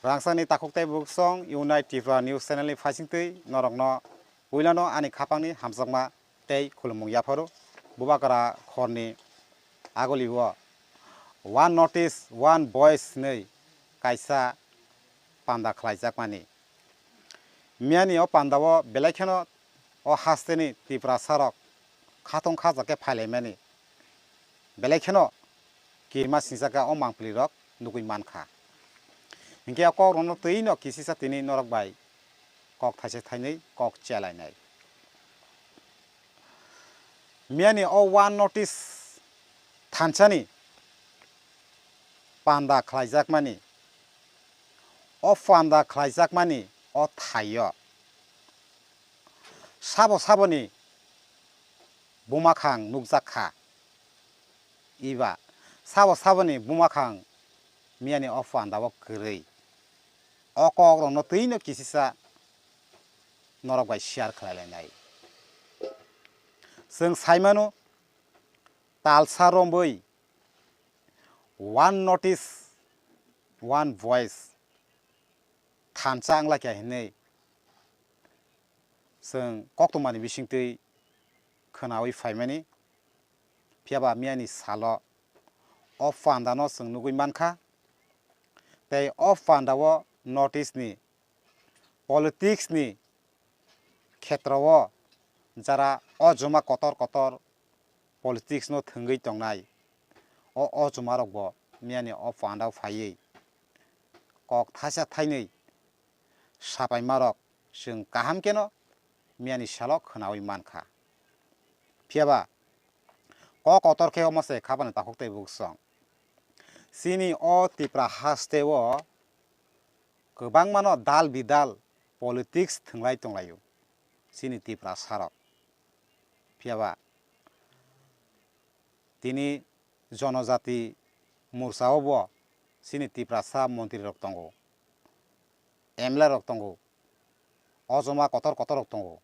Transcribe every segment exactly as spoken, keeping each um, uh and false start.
Rangchakni takhuk tei bukhuk song Unite Tripura News Channel ni phaisingtwi norokno puilano ani khapangni hamjakma tei khulumung yapharo. Bubagra khorni agulio One North East, One Voice hinwi kaisa panda khlaijakmani. Miyani o pandao belai kheno o hasteni Tiprasarok khatong khajak khe phailaimani. Belai kheno kirima singjak kha o mangpili rok nugwi mankha. Hinkhe o kok rokno twi no kisisa tini norok bai kok thaisa thainwi kok chelainai. Miyani o One North East thansani panda khlaijakmani, o panda khlaijakmani o thaio sabo saboni bumakhang nukjak kha. Iba sabo saboni bumakhang miyani o panda o kwrwi. O kok rokno twi no kisisa norok bai share khlai lainai. Chwng sai mano, talsa romwi One North East, One Voice thansa wng lai kha hinwi chwng koktwmani bisingtwi khwnawi phaimani. Phiya ba miyani salo o panda no chwng nugwi mankha, tei o panda o North East ni politics ni khetrao jara o joma kotor kotor politics no thwngwi tongnai, o, o joma rok bo miyani o panda o phaiwi kok thaisa thainwi sapaima rok chwng kaham keno miyani salo khwnawi mankha. Phiya ba kok kotor khe omo se khabani takhuk tei bukhuk song. Chini o Tipra haste o kwbangmano dal bidal politics thwnglai tonglaio chini Tiprasarok. Phiya ba tini Jonojati Morcha o bo chini Tiprasa montri rok tongo, M L A rok tongo, o joma kotor kotor rok tongo.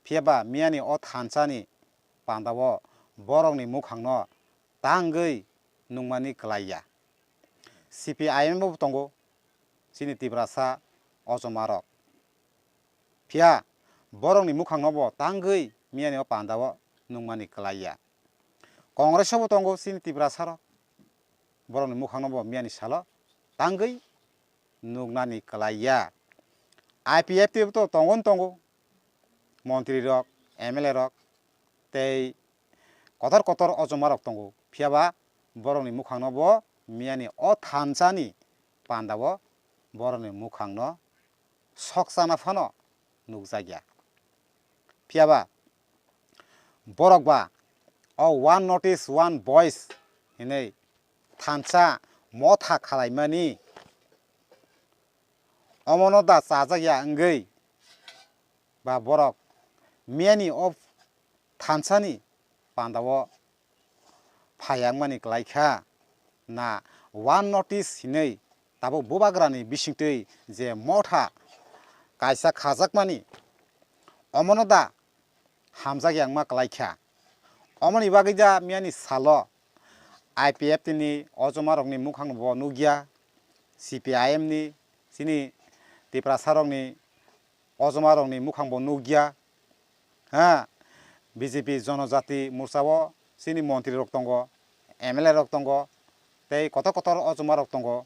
Phiya ba miyani o thansani panda o borokni mukhangno tangwi nukmani kwlai ya. C P I M bo tongo chini Tiprasa o joma rok. Phiya borokni mukhangno bo tangwi miyani o panda o nukmani kwlai ya. Congress o bo tongo chini Tiprasa rok, borokni mukhangno bo miyani salo tangwi nuknani kwlai ya. I P F T bo to tongo no tongo, montri rok, M L A rok tei kotor kotor o joma rok tongo. Phiya ba borokni mukhangno bo miyani o thansani panda o borokni mukhangno sok chana phano nukjak ya. Phiya ba borok ba o One North East, One Voice hinwi thansa motha khalaimani, omono da chajak ya wngwi ba borok miyani o thansani panda o phai wngmani kwlai kha na One North East hinwi tabuk bubagrani bisingtwi je motha kaisa khajakmani, omono da hamjak ya wngma kwlai kha. Omoni bagwi da miyani salo I P F T ni o joma rokni mukhang bo nukya, C P I M ni, chini Tiprasa rokni o joma rokni mukhang bo nukya. Ha, B J P Jonojati Morcha o chini montri rok tongo, M L A rok tongo, tei kotor kotor o joma rok tongo.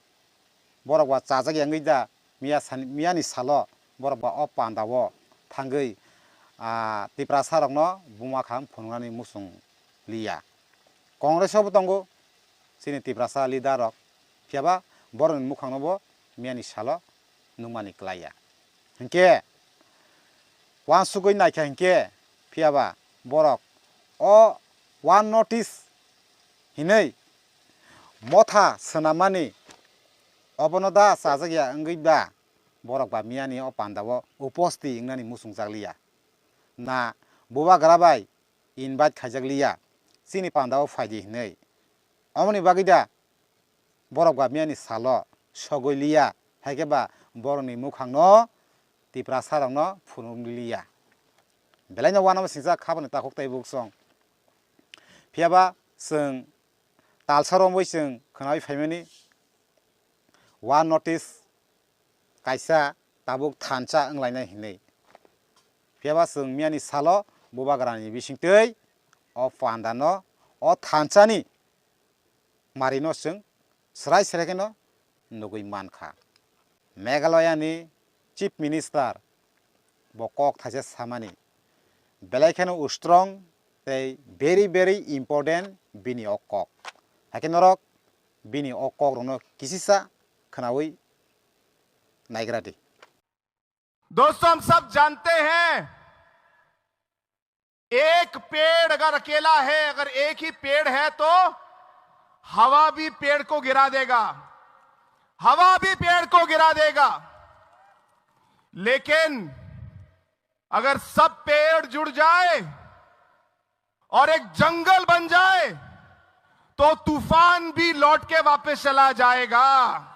Borok ba chajak ya wngwi da miya sani, miyani salo borok ba o panda o thangwi, ah, Tiprasa rokno buma kham phunuknani muchung liya. Congress o bo tongo chini Tiprasa leader rok, phiya ba borokni mukhang no bo miyani salo nukmani kwlai ya. Hinkhe uansugwi naikha hinkhe, phiya ba borok o One North East hinwi motha swnamani obono da chajak ya wngwi ba borok ba miyani o panda o uposti wngnani muchungjak liya. Na bubagra bai invite khaijak liya, chini panda o phaidi hinwi. Omoni bagwi da borok ba miyani salo sogwi liya, hai khe ba borokni mukhang no Tiprasa rok no phunuk liya. Belai no uanama singjak khabani takhuk tei buksong. Phiya ba chwng talsa romwi chwng khwnawi phaimani One North East, kaisa tabuk thansa wnglainai hinwi. Phiyaba chwng miyani salo bubagrani bisingtwi o pandano, o thansani marino chwng srai srai kheno nugwi mankha. Meghalaya ni Chief Minister bo kok thaisa samani, belai kheno strong tei very very important bini o kok. Haikhe norok bini o kok rokno kisisa khwnawi naigra di. दोस्तों, हम सब जानते हैं, एक पेड़ अगर अकेला है, अगर एक ही पेड़ है, तो हवा भी पेड़ को गिरा देगा, हवा भी पेड़ को गिरा देगा। लेकिन अगर सब पेड़ जुड़ जाए और एक जंगल बन जाए, तो तूफान भी लौट के वापस चला जाएगा।